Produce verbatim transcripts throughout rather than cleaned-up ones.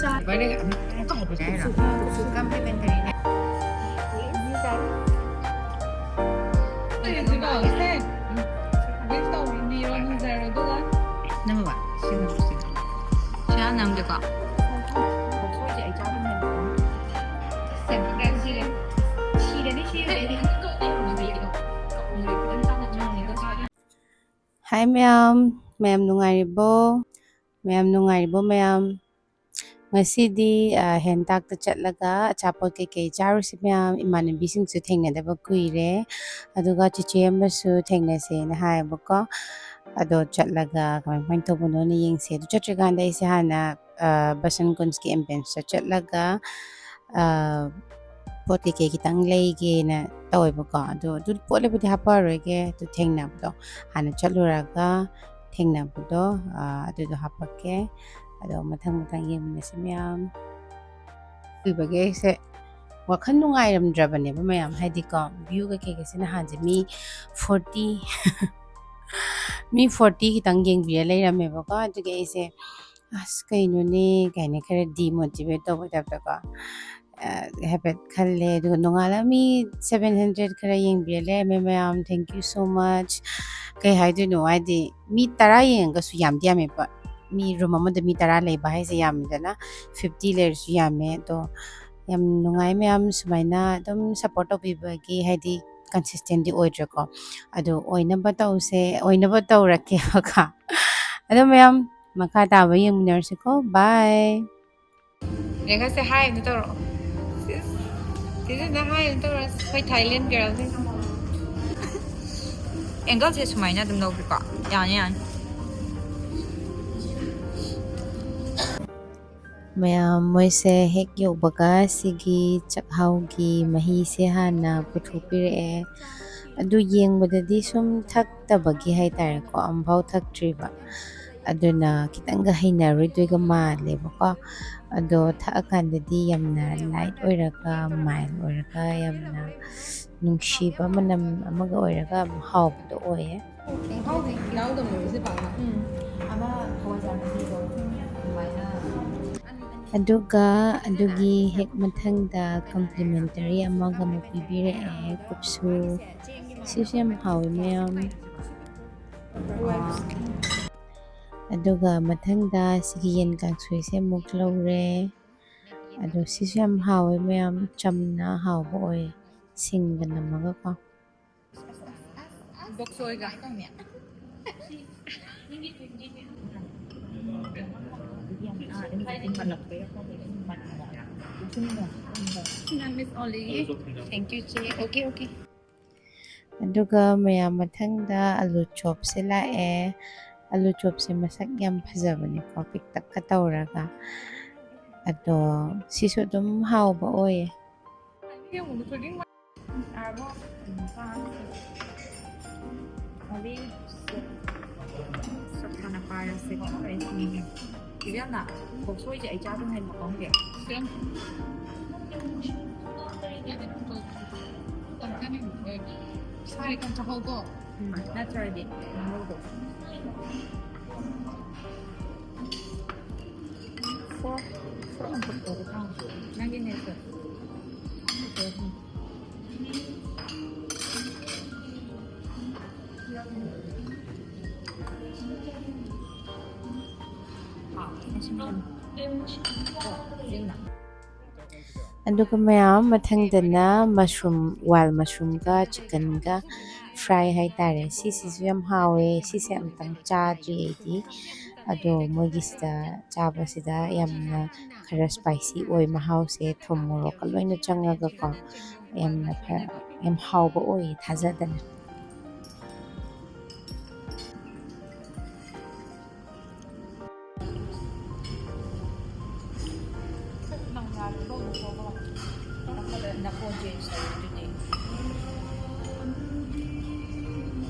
ꯆꯥ-, ꯚꯥꯏ, ꯅꯪ ꯑꯝꯇ ꯍꯧꯕꯁꯦ ꯍꯥꯏꯔꯣ? ꯁꯨ-, ꯁꯨ-, ꯁꯨ-, complimentary ꯅꯦ꯫ ꯅꯝꯃꯕ? ꯁꯤ ꯅꯝꯃꯣ, ꯁꯤ ꯅꯝꯃꯣ꯫ ꯁꯤ ꯍꯥꯟꯅ ꯅꯝꯒꯦꯀꯣ꯫ ꯁꯤꯔꯅꯤ, ꯁꯤꯔꯅꯤ꯫ ꯍꯥꯏ ꯃꯌꯥꯝ, ꯃꯌꯥꯝ ꯅꯨꯡꯉꯥꯏꯔꯤꯕꯣ? ꯃꯌꯥꯝ ꯅꯨꯡꯉꯥꯏꯔꯤꯕꯣ ꯃꯌꯥꯝ? ꯉꯁꯤꯗꯤ, ꯑ, ꯍꯦꯟꯇꯥꯛꯇ ꯆꯠꯂꯒ ꯑꯆꯥꯄꯣꯠ ꯀꯩꯀꯩ ꯆꯥꯔꯨꯁꯤ ꯃꯌꯥꯝ꯫ ꯏꯃꯥꯟꯅꯕꯤꯁꯤꯡꯁꯨ ꯊꯦꯡꯅꯗꯕ ꯀꯨꯏꯔꯦ꯫ ꯑꯗꯨꯒ ꯆꯤꯆꯦ ꯑꯃꯁꯨ ꯊꯦꯡꯅꯁꯦꯅ ꯍꯥꯏꯌꯦꯕꯀꯣ꯫ ꯑꯗꯣ ꯆꯠꯂꯒ ꯀꯃꯥꯏ ꯀꯃꯥꯏꯅ ꯇꯧꯕꯅꯣꯅ ꯌꯦꯡꯁꯦ꯫ ꯑꯗꯨ ꯆꯠꯇ꯭ꯔꯤꯀꯥꯟꯗ ꯑꯩꯁꯦ ꯍꯥꯟꯅ, ꯑ, ꯕꯁꯟ ꯀꯨꯟꯁꯀꯤ ambience ꯇ ꯆꯠꯂꯒ, ꯑ, ꯄꯣꯠ ꯀꯩꯀꯩ ꯈꯤꯇꯪ ꯂꯩꯒꯦꯅ ꯇꯧꯋꯦꯕꯀꯣ꯫ ꯑꯗꯣ ꯑꯗꯨ ꯄꯣꯠ ꯂꯩꯕꯗꯤ ꯍꯥꯞꯄꯛꯑꯔꯣꯏꯒꯦ꯫ ꯑꯗꯨ ꯊꯦꯡꯅꯕꯗꯣ ꯍꯥꯟꯅ ꯆꯠꯂꯨꯔꯒ ꯊꯦꯡꯅꯕꯗꯣ, ꯑ, ꯑꯗꯨꯗꯣ ꯍꯥꯞꯄꯛꯀꯦ꯫ ꯑꯗꯣ ꯃꯊꯪ ꯃꯊꯪ ꯌꯦꯡꯃꯤꯟꯅꯁꯤ ꯃꯌꯥꯝ꯫ ꯀꯨꯏꯕꯒꯤ ꯑꯩꯁꯦ ꯋꯥꯈꯜ ꯅꯨꯡꯉꯥꯏꯔꯝꯗ꯭ꯔꯕꯅꯦꯕ ꯃꯌꯥꯝ, ꯍꯥꯏꯗꯤꯀꯣ, view ꯀꯩꯀꯩꯒꯁꯦ ꯅꯍꯥꯟꯁꯦ ꯃꯤ forty, ꯃꯤ forty ꯈꯤꯇꯪ ꯌꯦꯡꯕꯤꯔ ꯂꯩꯔꯝꯃꯦꯕꯀꯣ꯫ ꯑꯗꯨꯒꯤ ꯑꯩꯁꯦ, "ꯑꯁ, ꯀꯩꯅꯣꯅꯦ?" ꯀꯥꯏꯅ ꯈꯔ demotivate ꯇꯧꯕ type ꯇꯀꯣ꯫ ꯑ, ꯍꯥꯏꯐꯦꯠ ꯈꯜꯂꯦ꯫ ꯑꯗꯨꯒ ꯅꯣꯡꯉꯥꯜꯂꯒ ꯃꯤ seven hundred ꯈꯔ ꯌꯦꯡꯕꯤꯔ ꯂꯩꯔꯝꯃꯦ ꯃꯌꯥꯝ꯫ Thank you so much꯫ ꯀꯩ ꯍꯥꯏꯗꯣꯏꯅꯣ? ꯍꯥꯏꯗꯤ ꯃꯤ ꯇꯔꯥ ꯌꯦꯡꯉꯒꯁꯨ ꯌꯥꯝꯗꯤ ꯌꯥꯝꯃꯦꯕ꯫ ꯃꯤ room ꯑꯃꯗ ꯃꯤ ꯇꯔꯥ ꯂꯩꯕ ꯍꯥꯏꯁꯦ ꯌꯥꯝꯃꯤꯗꯅ, fifty ꯂꯩꯔꯁꯨ ꯌꯥꯝꯃꯦ꯫ ꯑꯗꯣ ꯌꯥꯝ ꯅꯨꯡꯉꯥꯏ ꯃꯌꯥꯝ ꯁꯨꯃꯥꯏꯅ ꯑꯗꯨꯝ support ꯇꯧꯕꯤꯕꯒꯤ, ꯍꯥꯏꯗꯤ consistent ꯗꯤ ꯑꯣꯏꯗ꯭ꯔꯦꯀꯣ꯫ ꯑꯗꯣ ꯑꯣꯏꯅꯕ ꯇꯧꯁꯦ, ꯑꯣꯏꯅꯕ ꯇꯧꯔꯛꯀꯦꯕꯀꯣ꯫ ꯑꯗꯣ ꯃꯌꯥꯝ ꯃꯈꯥ ꯇꯥꯕ ꯌꯦꯡꯃꯤꯟꯅꯔꯁꯤꯀꯣ꯫ Bye꯫ ꯔꯦꯈꯥꯁꯦ hi ꯑꯝꯇ ꯇꯧꯔꯛꯑꯣ꯫ ꯁꯤꯁ, ꯁꯤꯁꯤꯅ hi ꯑꯝꯇ ꯇꯧꯔꯛꯑꯣ꯫ ꯑꯩꯈꯣꯏ Thailand girl ꯅꯦ꯫ Angle ꯁꯦ ꯁꯨꯃꯥꯏꯅ ꯑꯗꯨꯝ ꯂꯧꯒꯦꯀꯣ꯫ ꯌꯥꯅꯤ, ꯌꯥꯅꯤ꯫ ꯃꯌꯥꯝ, ꯃꯣꯏꯁꯦ ꯍꯦꯛ ꯌꯧꯕꯒ ꯁꯤꯒꯤ ꯆꯥꯛꯍꯥꯎꯒꯤ ꯃꯍꯤꯁꯦ ꯍꯥꯟꯅ ꯄꯨꯊꯣꯛꯄꯤꯔꯛꯑꯦ꯫ ꯑꯗꯨ ꯌꯦꯡꯕꯗꯗꯤ ꯁꯨꯝ ꯊꯛꯇꯕꯒꯤ ꯍꯥꯏꯇꯥꯔꯦꯀꯣ, ꯑꯃꯨꯛꯐꯥꯎ ꯊꯛꯇ꯭ꯔꯤꯕ꯫ ꯑꯗꯨꯅ ꯈꯤꯇꯪꯒ ꯍꯩꯅꯔꯣꯏꯗꯣꯏꯒ ꯃꯥꯜꯂꯦꯕꯀꯣ꯫ ꯑꯗꯣ ꯊꯛꯑꯀꯥꯟꯗꯗꯤ ꯌꯥꯝꯅ light ꯑꯣꯏꯔꯒ, mild ꯑꯣꯏꯔꯒ, ꯌꯥꯝꯅ ꯅꯨꯡꯁꯤꯕ ꯃꯅꯝ ꯑꯃꯒ ꯑꯣꯏꯔꯒ ꯌꯥꯝ ꯍꯥꯎꯕꯗꯣ ꯑꯣꯏꯌꯦ꯫ ꯆꯦꯡꯍꯥꯎꯗꯤ ꯌꯥꯎꯗꯕꯅꯦꯕ ꯁꯤ ꯄꯥꯛꯅ꯫ ꯎꯝ꯫ ꯑꯃ ꯍꯋꯥꯏꯖꯥꯔ ꯃꯍꯤꯗꯣ ꯑꯗꯨꯃꯥꯏꯅ꯫ ꯑꯗꯨꯒ ꯑꯗꯨꯒꯤ ꯍꯦꯛ ꯃꯊꯪꯗ complimentary ꯑꯃꯒ ꯑꯃꯨꯛ ꯄꯤꯕꯤꯔꯛꯑꯦ, ꯀꯨꯞꯁꯨ꯫ ꯁꯤꯁꯨ ꯌꯥꯝ ꯍꯥꯎꯋꯦ ꯃꯌꯥꯝ꯫ ꯑꯗꯨꯒ ꯃꯊꯪꯗ ꯁꯤꯒꯤ ꯌꯦꯟ ꯀꯥꯡꯁꯣꯏꯁꯦ ꯑꯃꯨꯛ ꯂꯧꯔꯦ꯫ ꯑꯗꯣ ꯁꯤꯁꯨ ꯌꯥꯝ ꯍꯥꯎꯋꯦ ꯃꯌꯥꯝ, ꯆꯝꯅ ꯍꯥꯎꯕ ꯑꯣꯏ, ꯁꯤꯡꯒ ꯅꯝꯃꯒꯀꯣ꯫ Thank you, ꯏꯆꯦ꯫ Okay, okay. ꯑꯗꯨꯒ ꯃꯌꯥꯝ ꯃꯊꯪꯗ ꯑꯂꯨ ꯆꯣꯞꯁꯦ ꯂꯥꯛꯑꯦ꯫ ꯑꯂꯨ ꯆꯣꯞꯁꯦ ꯃꯁꯛ ꯌꯥꯝ ꯐꯖꯕꯅꯦꯀꯣ, ꯄꯤꯛꯇꯛꯀ ꯇꯧꯔꯒ꯫ ꯑꯗꯣ ꯁꯤꯁꯨ ꯑꯗꯨꯝ ꯍꯥꯎꯕ ꯑꯣꯏꯌꯦ꯫ ꯁꯨꯞ ꯍꯥꯟꯅ ꯄꯥꯏꯔꯁꯦꯀꯣ꯫ ꯏꯕꯦꯝꯃ, ꯕꯣꯛꯁ ꯑꯣꯏꯁꯦ ꯑꯩ ꯆꯥꯗ꯭ꯔꯤꯉꯩ ꯃꯐꯝꯁꯦ꯫ ꯁꯥꯔꯤ ꯀꯥꯟ ꯆꯥꯍꯧꯀꯣ꯫ ꯎꯝ, ꯅꯠꯇ꯭ꯔꯗꯤ ꯃꯍꯥꯎꯗꯣ꯫ ꯐꯣꯔꯛ, ꯐꯣꯔꯛ ꯑꯝꯇ ꯄꯨꯔꯛꯎ꯫ ꯅꯪꯒꯤ ꯅꯦꯠꯇꯣ꯫ ꯑꯗꯨꯒ ꯃꯌꯥꯝ ꯃꯊꯪꯗꯅ mushroom, wild mushroomꯒ chickenꯒ fry ꯍꯥꯏꯇꯥꯔꯦ꯫ ꯁꯤꯁꯤꯁꯨ ꯌꯥꯝ ꯍꯥꯎꯋꯦ꯫ ꯁꯤꯁꯦ ꯑꯝꯇꯪ ꯆꯥꯗ꯭ꯔꯤ ꯑꯩꯗꯤ꯫ ꯑꯗꯣ ꯃꯣꯏꯒꯤꯁꯤꯗ ꯆꯥꯕꯁꯤꯗ ꯌꯥꯝꯅ ꯈꯔ spicy ꯑꯣꯏ ꯃꯍꯥꯎꯁꯦ, ꯊꯨꯝ ꯃꯣꯔꯣꯛꯀ ꯂꯣꯏꯅ ꯆꯪꯉꯒꯀꯣ꯫ ꯌꯥꯝꯅ ꯐ-, ꯌꯥꯝ ꯍꯥꯎꯕ ꯑꯣꯏꯌꯦ, ꯊꯥꯖꯗꯅ꯫ ꯅꯪ ꯌꯥꯔꯦ, ꯂꯣꯏꯅ ꯊꯣꯛꯑꯣ꯫ ꯅꯈꯣꯟ change ꯇꯧꯔꯦ ꯑꯗꯨꯗꯤ꯫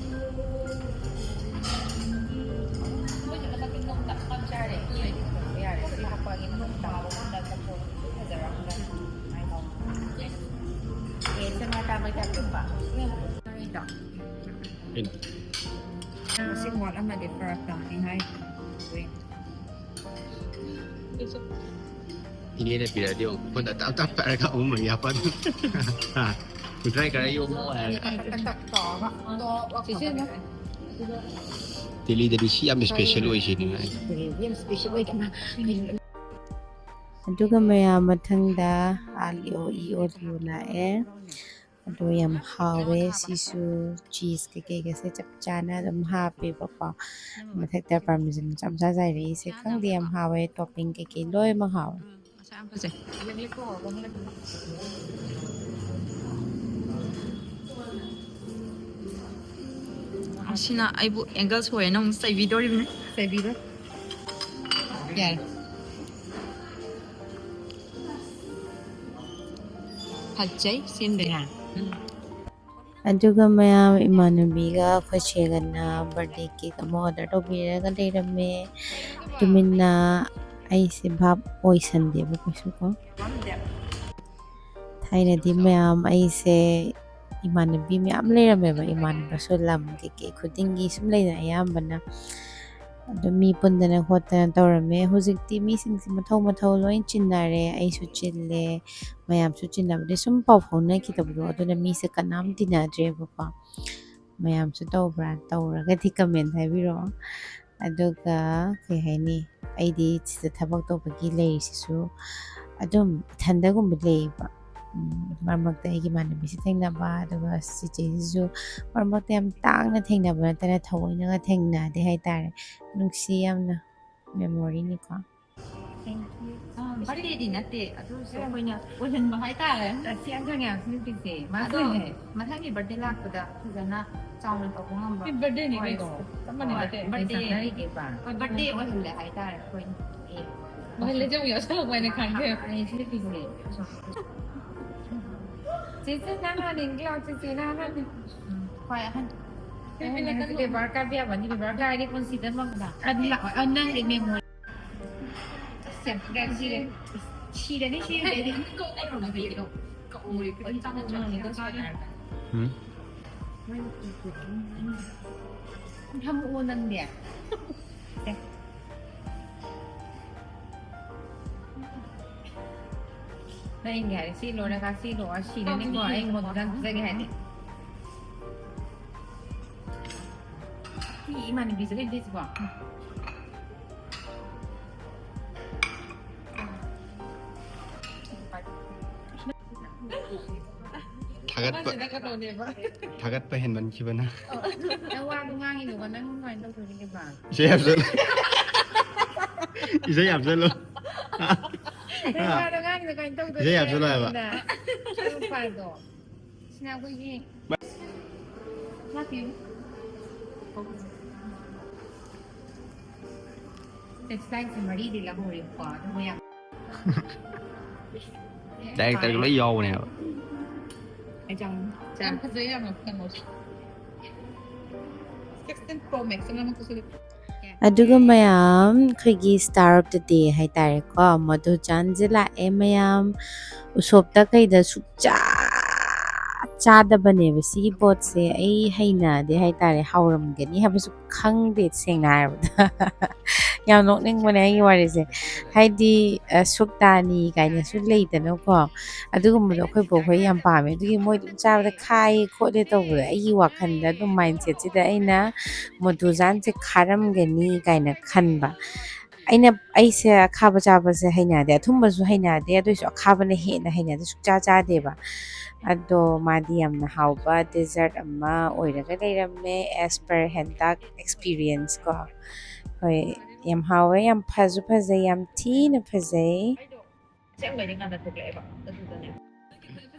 ꯃꯣꯏꯗꯤ ꯃꯊꯛꯀꯤ ꯅꯣꯡ ꯇꯞ ꯇꯞ ꯆꯥꯔꯦ꯫ ꯌꯥꯔꯦ, ꯁꯤ ꯍꯥꯞꯄꯛꯑꯒꯦ꯫ ꯅꯣꯡ ꯇꯥꯕ ꯀꯥꯟꯗ ꯅꯈꯣꯟ ꯐꯖꯔꯛꯑꯒ꯫ ꯑꯦ, ꯁꯅꯥ ꯇꯥꯕꯩ ꯇꯥꯏꯞꯇ ꯄꯥꯛ꯫ ꯀꯩꯅꯣ? ꯁꯤ ꯃꯣꯠ ꯑꯃꯗꯤ ꯐꯔꯛ ꯇꯥꯅꯤ ꯍꯥꯏ꯫ ꯏꯅꯦꯅ ꯄꯤꯔꯛꯑꯗꯤ ꯑꯃꯨꯛ ꯐꯣꯟꯗ ꯇꯞ ꯇꯞ ꯄꯥꯏꯔꯒ ꯑꯃꯨꯛ ꯌꯥꯄ꯫ ꯀꯨꯟꯊ꯭ꯔꯥ ꯈꯔ ꯌꯣꯝꯃꯣ ꯍꯥꯏꯔꯒ꯫ ꯗꯦꯜꯂꯤꯗꯗꯤ ꯁꯤ ꯌꯥꯝ ꯏꯁꯄꯦꯁꯦꯜ ꯑꯣꯏ ꯁꯤꯅꯤ꯫ ꯑꯗꯨꯒ ꯃꯌꯥꯝ ꯃꯊꯪꯗ ꯑꯥꯂꯤꯑꯣ ꯏ ꯑꯣꯂꯤꯑꯣ ꯂꯥꯛꯑꯦ꯫ ꯑꯗꯣ ꯌꯥꯝ ꯍꯥꯎꯋꯦ꯫ ꯁꯤꯁꯨ ꯆꯤꯁ ꯀꯩꯀꯩꯒꯁꯦ ꯆꯞ ꯆꯥꯅ ꯑꯗꯨꯝ ꯍꯥꯞꯄꯦꯕꯀꯣ꯫ ꯃꯊꯛꯇ ꯄꯥꯔꯃꯦꯁꯟ ꯃꯆꯥ ꯃꯆꯥ ꯆꯥꯏꯔꯛꯏꯁꯦ ꯈꯪꯗꯦ, ꯌꯥꯝ ꯍꯥꯎꯋꯦ꯫ ꯇꯣꯞꯄꯤꯡ ꯀꯩꯀꯩ ꯂꯣꯏꯅꯃꯛ ꯍꯥꯎꯋꯦ꯫ ꯑꯁꯤꯅ ꯑꯩꯕꯨ ꯑꯦꯡꯒꯜ ꯁꯣꯏꯅ ꯑꯃꯨꯛ ꯆꯩꯕꯤꯗꯣꯔꯤꯕꯅꯤ꯫ ꯆꯩꯕꯤꯔꯣ꯫ ꯌꯥꯔꯦ꯫ ꯐꯖꯩ ꯁꯦꯝꯗꯣꯏꯅꯦ꯫ ꯑꯗꯨꯒ ꯃꯌꯥꯝ ꯏꯃꯥꯟꯅꯕꯤꯒ ꯑꯩꯈꯣꯏ ꯆꯦꯒꯅ ꯕꯥꯔꯗꯦ ꯀꯦꯛ ꯑꯃ ꯑꯣꯔꯗꯔ ꯇꯧꯕꯤꯔꯒ ꯂꯩꯔꯝꯃꯦ꯫ ꯇꯨꯃꯤꯟꯅ ꯑꯩꯁꯦ ꯚꯥꯞ ꯑꯣꯏꯁꯟꯗꯦꯕ ꯀꯩꯁꯨ ꯀꯣ꯫ ꯊꯥꯏꯅꯗꯤ ꯃꯌꯥꯝ ꯑꯩꯁꯦ ꯏꯃꯥꯟꯅꯕꯤ ꯃꯌꯥꯝ ꯂꯩꯔꯝꯃꯦꯕ꯫ ꯏꯃꯥꯟꯅꯕꯁꯨ ꯂꯝ ꯀꯩꯀꯩ ꯈꯨꯗꯤꯡꯒꯤ ꯁꯨꯝ ꯂꯩꯗꯅ ꯑꯌꯥꯝꯕꯅ꯫ ꯑꯗꯨꯝ ꯃꯤ ꯄꯨꯟꯗꯅ ꯈꯣꯠꯇꯅ ꯇꯧꯔꯝꯃꯦ꯫ ꯍꯧꯖꯤꯛꯇꯤ ꯃꯤꯁꯤꯡꯁꯦ ꯃꯊꯧ ꯃꯊꯧ ꯂꯣꯏ ꯆꯤꯟꯅꯔꯦ꯫ ꯑꯩꯁꯨ ꯆꯤꯜꯂꯦ꯫ ꯃꯌꯥꯝꯁꯨ ꯆꯤꯟꯅꯕꯗꯤ ꯁꯨꯝ ꯄꯥꯎ ꯐꯥꯎꯅꯈꯤꯗꯕꯗꯣ꯫ ꯑꯗꯨꯅ ꯃꯤꯁꯦ ꯀꯅꯥꯝ ꯇꯤꯟꯅꯗ꯭ꯔꯦꯕꯀꯣ꯫ ꯃꯌꯥꯝꯁꯨ ꯇꯧꯕ꯭ꯔꯥ? ꯇꯧꯔꯒꯗꯤ ꯀꯃꯦꯟ ꯍꯥꯏꯕꯤꯔꯛꯑꯣ꯫ ꯑꯗꯨꯒ ꯀꯩ ꯍꯥꯏꯅꯤ, ꯑꯩꯗꯤ ꯁꯤꯗ ꯊꯕꯛ ꯇꯧꯕꯒꯤ ꯂꯩꯔꯤꯁꯤꯁꯨ ꯑꯗꯨꯝ ꯏꯊꯟꯗꯒꯨꯝꯕ ꯂꯩꯌꯦꯕ꯫ ꯎꯝ, ꯃꯔꯛ ꯃꯔꯛꯇ ꯑꯩꯒꯤ ꯏꯃꯥꯟꯅꯕꯤꯁꯤ ꯊꯦꯡꯅꯕ, ꯑꯗꯨꯒ ꯆꯤꯆꯦꯁꯤꯁꯨ ꯃꯔꯛ ꯃꯔꯛꯇ ꯌꯥꯝ ꯇꯥꯡꯅ ꯊꯦꯡꯅꯕ ꯅꯠꯇꯅ ꯊꯑꯣꯏꯅꯒ ꯊꯦꯡꯅꯗꯦ ꯍꯥꯏꯇꯥꯔꯦ꯫ ꯅꯨꯡꯁꯤ ꯌꯥꯝꯅ꯫ ꯃꯦꯃꯣꯔꯤꯅꯤꯀꯣ꯫ ꯕꯥꯔꯗꯦꯗꯤ ꯅꯠꯇꯦ, ꯑꯗꯨ ꯑꯣꯏꯔꯁꯨ ꯑꯩꯈꯣꯏꯅ ꯑꯣꯏꯍꯟꯕ ꯍꯥꯏꯇꯥꯔꯦ꯫ ꯑꯁꯤ ꯑꯉꯥꯡ ꯌꯥꯝ ꯅꯨꯄꯤꯁꯦ ꯃꯥꯁꯨ ꯑꯗꯣ ꯃꯊꯪꯒꯤ ꯕꯥꯔꯗꯦ ꯂꯥꯛꯄꯗ ꯐꯖꯅ ꯆꯥꯎꯅ ꯇꯧꯕ ꯉꯝꯕ꯫ ꯕꯥꯔꯗꯦꯅꯤ ꯀꯩꯅꯣ꯫ ꯆꯞ ꯃꯥꯟꯅꯩ ꯕꯥꯔꯗꯦ꯫ ꯕꯥꯔꯗꯦ ꯄꯩꯁꯥ ꯈꯔ ꯍꯦꯛ ꯄꯥ꯫ ꯍꯣꯏ, ꯕꯥꯔꯗꯦ ꯑꯣꯏꯍꯜꯂꯦ ꯍꯥꯏꯇꯥꯔꯦ ꯑꯩꯈꯣꯏꯅ꯫ ꯃꯍꯜꯂꯦ ꯆꯪꯉꯨ ꯌꯥꯎꯁꯜꯂꯛꯄ ꯍꯥꯏꯅ ꯈꯪꯗꯦ꯫ ꯑꯩ ꯁꯤ ꯅꯨꯄꯤꯁꯦ꯫ ꯆꯦꯆꯦ ꯅꯪ ꯍꯥꯟꯅ ꯏꯪꯒꯦ ꯂꯥꯎ, ꯆꯦꯆꯦ ꯅꯪ ꯍꯥꯟꯅ꯫ ꯍꯣꯏ, ꯑꯍꯟ꯫ ꯂꯦꯕꯔ ꯀꯥꯔꯗ ꯌꯥꯕꯅꯤ, ꯂꯦꯕꯔ ꯀꯥꯔꯗꯤ ꯄꯨꯟꯁꯤꯗ ꯃꯪꯗ꯫ ꯑꯗꯨ ꯂꯥꯛꯑꯣ꯫ ꯑ, ꯅꯪꯒꯤ ꯃꯦꯃꯣꯔꯤ꯫ ꯑꯁ, ꯌꯥꯝ ꯊꯤꯒꯠꯂꯦ, ꯁꯤꯔꯦ꯫ ꯁꯤꯔꯅꯤ, ꯁꯤꯔꯅꯤ꯫ ꯐꯝꯃꯛꯑꯣ ꯅꯪꯗꯤ꯫ ꯁꯦ꯫ ꯂꯩꯒꯦ ꯍꯥꯏꯔꯦ, ꯁꯤ ꯂꯣꯏꯔꯒ ꯁꯤ ꯂꯣꯏꯔ ꯁꯤꯔꯅꯤꯀꯣ, ꯑꯩ ꯃꯣꯗꯨꯗ ꯄꯤꯖꯒꯦ ꯍꯥꯏꯔꯗꯤ꯫ ꯁꯤ ꯏꯃꯥꯟꯅꯕꯤꯁꯦ ꯂꯩꯇꯦ ꯁꯤꯕꯣ꯫ ꯊꯥꯒꯠꯄ ꯁꯤꯗ ꯀꯩꯅꯣꯅꯦꯕ꯫ ꯊꯥꯒꯠꯄ ꯍꯦꯟꯃꯟꯈꯤꯕꯅ꯫ ꯅꯪ ꯋꯥꯗꯣ ꯉꯥꯡꯉꯤꯗꯨꯒ ꯅꯪ ꯀꯃꯥꯏꯅ ꯇꯧꯗꯣꯔꯤꯒꯦꯕ? ꯏꯁꯩ ꯍꯥꯞꯆꯜꯂꯨ꯫ ꯏꯁꯩ ꯍꯥꯞꯆꯜꯂꯨ꯫ ꯅꯪ ꯋꯥꯗꯣ ꯉꯥꯡꯉꯤꯗꯣ ꯀꯃꯥꯏꯅ ꯇꯧꯗꯣꯔꯤꯒꯦ? ꯏꯁꯩ ꯍꯥꯞꯆꯜꯂꯨ ꯍꯥꯏꯕ꯫ ꯅꯪ ꯅꯨꯄꯥꯗꯣ꯫ ꯁꯤꯅ ꯑꯩꯈꯣꯏꯒꯤ ꯂꯥꯛꯄꯤꯌꯨ꯫ ꯇꯦꯛꯁꯇꯥꯏꯜꯁꯦ ꯃꯔꯤꯗꯤ ꯂꯧꯍꯧꯔꯦꯕꯀꯣ, ꯑꯗꯨꯒ ꯌꯥꯝ ꯗꯥꯏꯔꯦꯛꯇꯔꯒ ꯂꯣꯏ ꯌꯥꯎꯕꯅꯦꯕ꯫ ꯌꯥꯝ ꯐꯖꯩ ꯌꯥꯝꯅ ꯀꯩꯅꯣꯁꯦ꯫ Sixteen Pro Max ꯑꯃ ꯑꯃꯨꯛꯀꯁꯨ ꯂꯩ꯫ ꯑꯗꯨꯒ ꯃꯌꯥꯝ ꯑꯩꯈꯣꯏꯒꯤ star of the day ꯍꯥꯏꯇꯥꯔꯦꯀꯣ, ꯃꯗꯨ ꯆꯥꯟꯁꯦ ꯂꯥꯛꯑꯦ ꯃꯌꯥꯝ꯫ ꯎꯁꯣꯞꯇ ꯀꯩꯗ ꯁꯨꯛꯆꯥ ꯆꯥꯗꯕꯅꯦꯕ ꯁꯤꯒꯤ ꯄꯣꯠꯁꯦ꯫ ꯑꯩ ꯍꯩꯅꯗꯦ ꯍꯥꯏꯇꯥꯔꯦ, ꯍꯥꯎꯔꯝꯒꯅꯤ ꯍꯥꯏꯕꯁꯨ ꯈꯪꯗꯦ ꯁꯦꯡꯅ ꯍꯥꯏꯔꯕꯗ꯫ ꯌꯥꯝ ꯅꯣꯛꯅꯤꯡꯕꯅꯦ ꯑꯩꯒꯤ ꯋꯥꯔꯤꯁꯦ꯫ ꯍꯥꯏꯗꯤ ꯑ, ꯁꯨꯛꯇꯥꯅꯤ ꯀꯥꯏꯅꯁꯨ ꯂꯩꯗꯅꯀꯣ, ꯑꯗꯨꯒꯨꯝꯕꯗꯣ ꯑꯩꯈꯣꯏ ꯕꯣꯛ ꯍꯣꯏ ꯌꯥꯝ ꯄꯥꯝꯃꯦ꯫ ꯑꯗꯨꯒꯤ ꯃꯣꯏ ꯑꯗꯨꯝ ꯆꯥꯕꯗ ꯈꯥꯏ ꯈꯣꯠꯂꯦ ꯇꯧꯕꯗꯣ ꯑꯩꯒꯤ ꯋꯥꯈꯜꯗ ꯑꯗꯨꯝ mindsetꯁꯤꯗ ꯑꯩꯅ ꯃꯣꯗꯨꯖꯥꯟꯁꯦ ꯈꯥꯔꯝꯒꯅꯤ ꯀꯥꯏꯅ ꯈꯟꯕ꯫ ꯑꯩꯅ ꯑꯩꯁꯦ ꯑꯈꯥꯕ ꯆꯥꯕꯁꯦ ꯍꯩꯅꯗꯦ, ꯑꯊꯨꯝꯕꯁꯨ ꯍꯩꯅꯗꯦ, ꯑꯗꯨꯏꯁꯨ ꯑꯈꯥꯕꯅ ꯍꯦꯟꯅ ꯍꯩꯅꯗꯦ, ꯁꯨꯛꯆꯥ ꯆꯥꯗꯦꯕ꯫ ꯑꯗꯣ ꯃꯥꯗꯤ ꯌꯥꯝꯅ ꯍꯥꯎꯕ dessert ꯑꯃ ꯑꯣꯏꯔꯒ ꯂꯩꯔꯝꯃꯦ, as per ꯍꯦꯟꯇꯥꯛ experience ꯀꯣ꯫ ꯍꯣꯏ, ꯌꯥꯝ ꯍꯥꯎꯋꯦ, ꯌꯥꯝ ꯐꯁꯨ ꯐꯖꯩ, ꯌꯥꯝ ꯊꯤꯅ ꯐꯖꯩ꯫ ꯑꯁꯦꯡꯕꯩꯗꯤ ꯉꯟꯅ ꯊꯣꯛꯂꯛꯑꯦꯕ ꯑꯗꯨꯗꯅꯦ꯫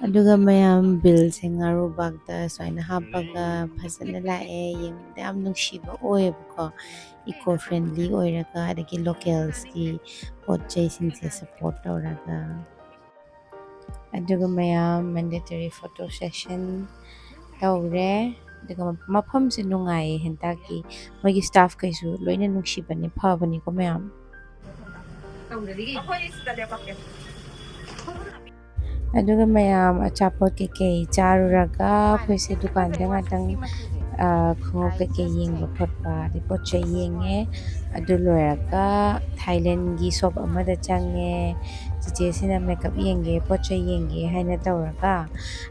ꯑꯗꯨꯒ ꯃꯌꯥꯝ billꯁꯦ ꯉꯥꯔꯨꯕꯥꯛꯇ ꯁꯨꯃꯥꯏꯅ ꯍꯥꯞꯄꯒ ꯐꯖꯅ ꯂꯥꯛꯑꯦ꯫ ꯌꯦꯡꯕꯗ ꯌꯥꯝ ꯅꯨꯡꯁꯤꯕ ꯑꯣꯏꯌꯦꯕꯀꯣ, eco friendly ꯑꯣꯏꯔꯒ, ꯑꯗꯒꯤ localsꯀꯤ ꯄꯣꯠ ꯆꯩꯁꯤꯡꯁꯦ support ꯇꯧꯔꯒ꯫ ꯑꯗꯨꯒ ꯃꯌꯥꯝ mandatory photo session ꯇꯧꯔꯦ꯫ ꯑꯗꯨꯒ ꯃꯐꯝꯁꯦ ꯅꯨꯡꯉꯥꯏꯌꯦ ꯍꯦꯟꯇꯥꯛꯀꯤ꯫ ꯃꯣꯏꯒꯤ staffꯈꯩꯁꯨ ꯂꯣꯏꯅ ꯅꯨꯡꯁꯤꯕꯅꯦ, ꯐꯕꯅꯤꯀꯣ ꯃꯌꯥꯝ꯫ ꯇꯧꯗ꯭ꯔꯗꯤ ꯑꯩꯈꯣꯏ ꯁꯤꯗ ꯂꯦꯞꯄꯛꯀꯦ꯫ ꯑꯗꯨꯒ ꯃꯌꯥꯝ ꯑꯆꯥꯄꯣꯠ ꯀꯩꯀꯩ ꯆꯥꯔꯨꯔꯒ ꯑꯩꯈꯣꯏꯁꯦ ꯗꯨꯀꯥꯟꯗ ꯉꯥꯛꯇꯪ, ꯑ, ꯈꯣꯡꯎꯞ ꯀꯩꯀꯩ ꯌꯦꯡꯕ ꯈꯣꯠꯄ ꯑꯗꯩ ꯄꯣꯠ ꯆꯩ ꯌꯦꯡꯉꯦ꯫ ꯑꯗꯨ ꯂꯣꯏꯔꯒ ꯊꯥꯏꯂꯦꯟꯒꯤ shop ꯑꯃꯗ ꯆꯪꯉꯦ꯫ ꯆꯤꯆꯦꯁꯤꯅ ꯃꯦꯀꯞ ꯌꯦꯡꯒꯦ, ꯄꯣꯠ ꯆꯩ ꯌꯦꯡꯒꯦ ꯍꯥꯏꯅ ꯇꯧꯔꯒ,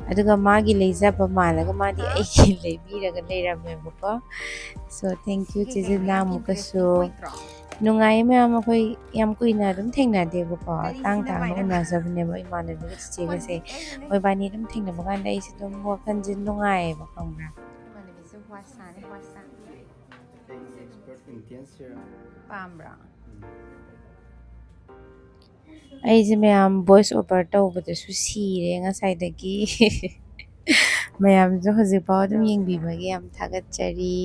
ꯑꯗꯨꯒ ꯃꯥꯒꯤ ꯂꯩꯖꯕ ꯃꯥꯜꯂꯒ ꯃꯥꯗꯤ ꯑꯩꯒꯤ ꯂꯩꯕꯤꯔꯒ ꯂꯩꯔꯝꯃꯦꯕꯀꯣ꯫ So thank you, ꯆꯤꯆꯦ, ꯅꯪ ꯑꯃꯨꯛꯀꯁꯨ꯫ ꯅꯨꯡꯉꯥꯏꯌꯦ ꯃꯌꯥꯝ, ꯑꯩꯈꯣꯏ ꯌꯥꯝ ꯀꯨꯏꯅ ꯑꯗꯨꯝ ꯊꯦꯡꯅꯗꯦꯕꯀꯣ, ꯇꯥꯡ ꯇꯥꯡꯅ ꯎꯅꯖꯕꯅꯦꯕ ꯏꯃꯥꯟꯅꯕꯤꯒ ꯆꯤꯆꯦꯒꯁꯦ꯫ ꯃꯣꯏꯕꯥꯅꯤ ꯑꯗꯨꯝ ꯊꯦꯡꯅꯕ ꯀꯥꯟꯗ ꯑꯩꯁꯦ ꯑꯗꯨꯝ ꯋꯥꯈꯜꯁꯦ ꯅꯨꯡꯉꯥꯏꯌꯦꯕ, ꯈꯪꯕ꯭ꯔꯥ? ꯏꯃꯥꯟꯅꯕꯤꯁꯦ ꯋꯥꯁꯥꯅꯦ, ꯋꯥꯁꯥ꯫ ꯄꯥꯝꯕ꯭ꯔꯥ? ꯑꯩꯁꯦ ꯃꯌꯥꯝ voice over ꯇꯧꯕꯗꯁꯨ ꯁꯤꯔꯦ ꯉꯁꯥꯏꯗꯒꯤ꯫ ꯃꯌꯥꯝꯁꯨ ꯍꯧꯖꯤꯛꯐꯥꯎ ꯑꯗꯨꯝ ꯌꯦꯡꯕꯤꯕꯒꯤ ꯌꯥꯝ ꯊꯥꯒꯠꯆꯔꯤ꯫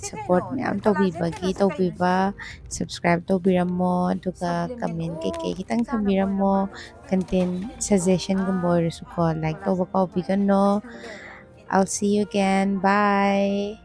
Support ꯃꯌꯥꯝ ꯇꯧꯕꯤꯕꯒꯤ, ꯇꯧꯕꯤꯕ, subscribe ꯇꯧꯕꯤꯔꯝꯃꯣ, ꯑꯗꯨꯒ comment ꯀꯩꯀꯩ ꯈꯤꯇꯪ ꯊꯝꯕꯤꯔꯝꯃꯣ꯫ Content suggestionꯒꯨꯝꯕ ꯑꯣꯏꯔꯁꯨꯀꯣ, like ꯇꯧꯕ ꯀꯥꯎꯕꯤꯒꯅꯣ꯫ I'll see you again. Bye.